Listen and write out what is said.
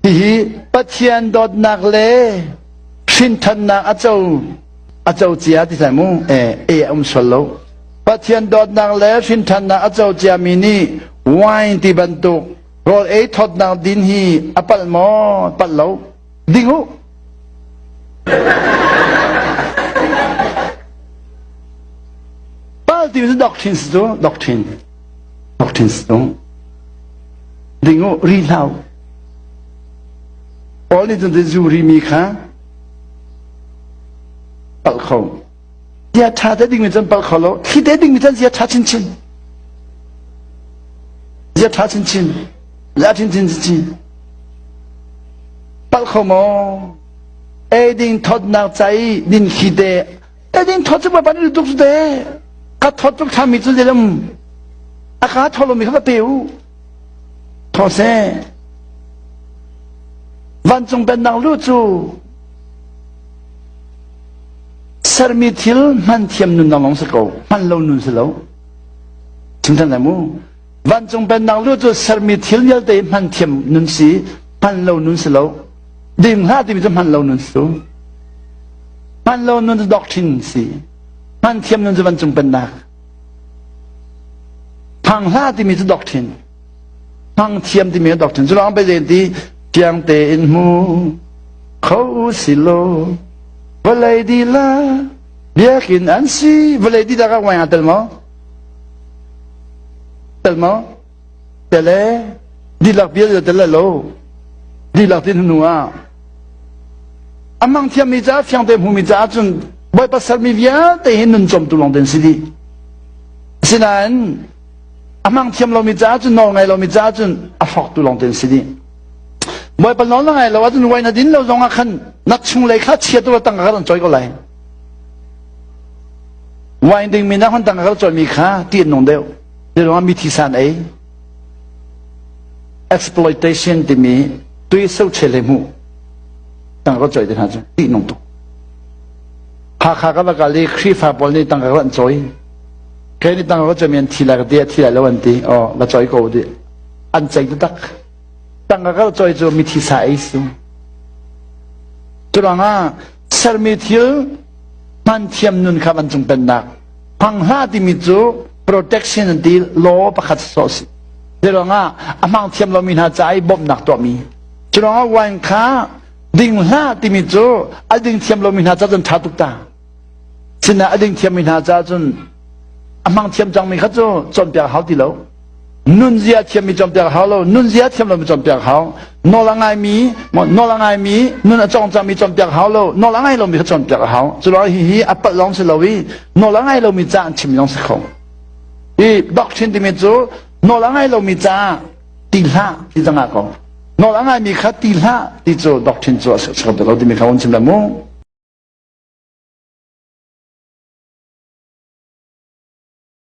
Hihi Pathian dawtnak le hrinthannak a co a co cia ti sai mu e e a um sual lo. Pathian dawtnak le hrinthannak a co ciami nih wine ti bantuk rawl ei thawtnak din hi a palh maw? Palh lo. Ding u. Palh ti cu doctrine si cu doctrine. Doctrine si cu. Ding u ri hlah u. Paul nih cun zu rimi kha palh kho. Zia ṭha te dingmi cun palh kho lo. Thli te dingmi cun zia ṭha chinchin. Zia ṭha chinchin. Zia chinchin chinchin. Palh kho maw? Eiding thawtnak ca i din khi te. Eiding thawt cu bawipa nih tuk te. Ka thawt tuk ṭhami cu zeilam a ka thaw lomi kha va pe u. Thaw seh. Vancung pennak lu cu sermi thil hman thiam nun lawng si ko. Hman lo nun si lo. Chim than lai mu. Vancung pennak lu cu sermi thil vialte hman thiam nun si, hman lo nun si lo. Ding hlah timi cu hman lo nun si. Hman lo nun cu doctrine si. Hman thiam nun cu vancung pennak. Hmang hlah timi cu doctrine. Hmang thiam timi cu doctrine. Cu lawng pe ti fiang tein hmu kho si lo. Vawlei dila biakinn an si. Vawlei dila ka wai tel maw? Tel maw? Tel e. Dilak bia tel lo. Dilak tin hnu ah a hmang thiammi caah fiangte hmumi caah cun Bawipa sermi vialte hi nun cawmtu lawng ten si dih. Asinain a hmang thiam lomi caah cun nawl ngai lomi caah cun a hrawktu lawng ten si dih. Bawipa nawl na ngai lo ahcun wine na din lo zong ah khan na chunglei kha chia tu tang ka kan cawi ko lai. Wine dingmi na hon tang ka cawimi kha ti an nung deuh. Zeiruangah mi thi san ei. Exploitation timi tui so chele mu tang ka cawi te hna cu ti nung tuk. Hakha ka va kal i Khrihfa pawl nih tangka an cawi. Kei nih tangka ka cawi an thi lai ka ti, a thi lai lo an ti. Oh, va cawi ko ti. An ceih taktak. Tangka ka cawi cu mithi sa ei su. Curuangah sermi thil hman thiam nun kha vancung pennak. Hmang hlah timi cu protection an ti law pakhat sawh si. Curuangah a hmang thiam lomi hna ca i bawmhnak tuahmi. Curuangah wine kha Ding hlah timi cu a ding thiam lomi hna ca cun ṭha tuk ta. Sinah a ding thiammi hna ca cun a hmang thiam cangmi kha cu cawnpiak hau ti lo. Nunzia thiammi cawnpiak hau lo, nunzia thiam lomi cawnpiak hau. Nawl a ngaimi, nawl a ngaimi, nun a cawng cangmi cawnpiak hau lo, nawl a ngai lomi kha cawnpiak a hau. Cu lawng hi hi a palh lawng si lo i nawl a ngai lomi ca an chim lawng si kho. I doctrine timi cu nawl a ngai lomi caah ti hlah ti zangah ko nawl a ngaimi kha ti hlah ti cu doctrine cu a si lo timi kha hun chim le mu.